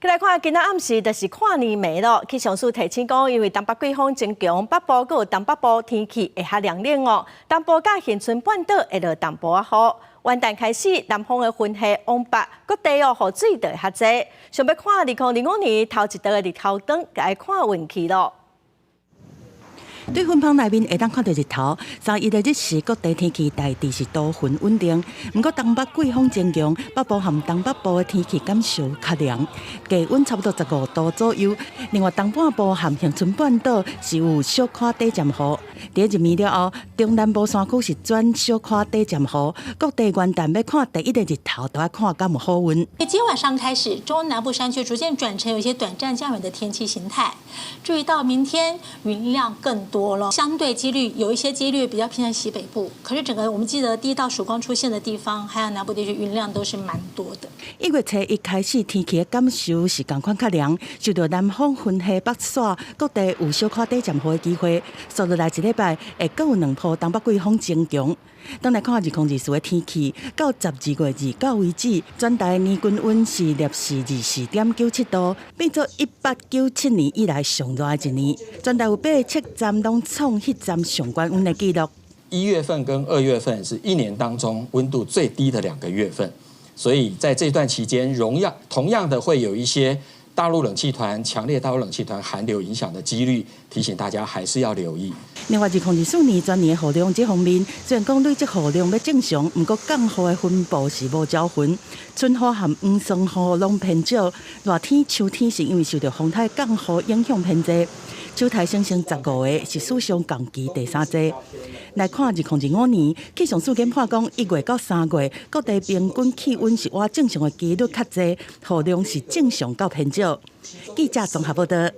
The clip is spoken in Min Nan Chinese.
來看，今仔暗時就是跨年暝咯。氣象署提醒講，因為東北季風增強，北部閣有東北部天氣會較涼冷哦。東部佮恆春半島會落淡薄仔雨。元旦開始，南方的雲系往北，各地哦雨水就會較濟。想欲看2025年頭一道的日頭燈，就愛看運氣咯。對雲棚內面會當看著日頭，三一的日時各地天氣大致是多雲穩定。毋過東北季風增強，北部和東北部的天氣感受較涼，低溫差不多15度左右。另外東半部和恆春半島是有小可短暫雨。佇入暝了後，中南部山區是轉小可短暫雨。各地元旦欲看第一个日頭，都愛看敢有好運。今天晚上開始，中南部山區逐漸轉成有一些短暫降雨的天氣形態。注意到明天雲量更多了，相對幾率有一些幾率比較偏向西北部。可是整個我們記得第一道曙光出現的地方，還有南部地區雲量都是蠻多的。1月初一開始，天氣的感受是仝款較涼，受著南方雲系北徙，各地有小可短暫雨的機會。紲落來一禮拜會閣有兩波東北季風增強。轉來看2024的天氣，到12月29為止，全台年均溫是攝氏24.97度，變做1897年以來上熱的一年。全台有八個測站攏創彼站上懸溫的紀錄。 1月份跟2月份是一年當中溫度最低的2個月份，所以在這段期間，同樣的會有一些大陸冷氣團、強烈大陸冷氣團寒流影響的幾率，提醒大家還是要留意。另外，2024年全年雨量這方面，雖然講累積雨量欲正常，毋過降雨的分布是無均勻，春雨和黃霜雨攏偏少，熱天、秋天是因為受著風颱降雨影響偏濟。秋台升升15個，是史上仝期第三濟。來看2025年，氣象署研判講，1月到3月各地平均氣溫是倚正常的幾率較濟，雨量是正常到偏少。記者綜合報道。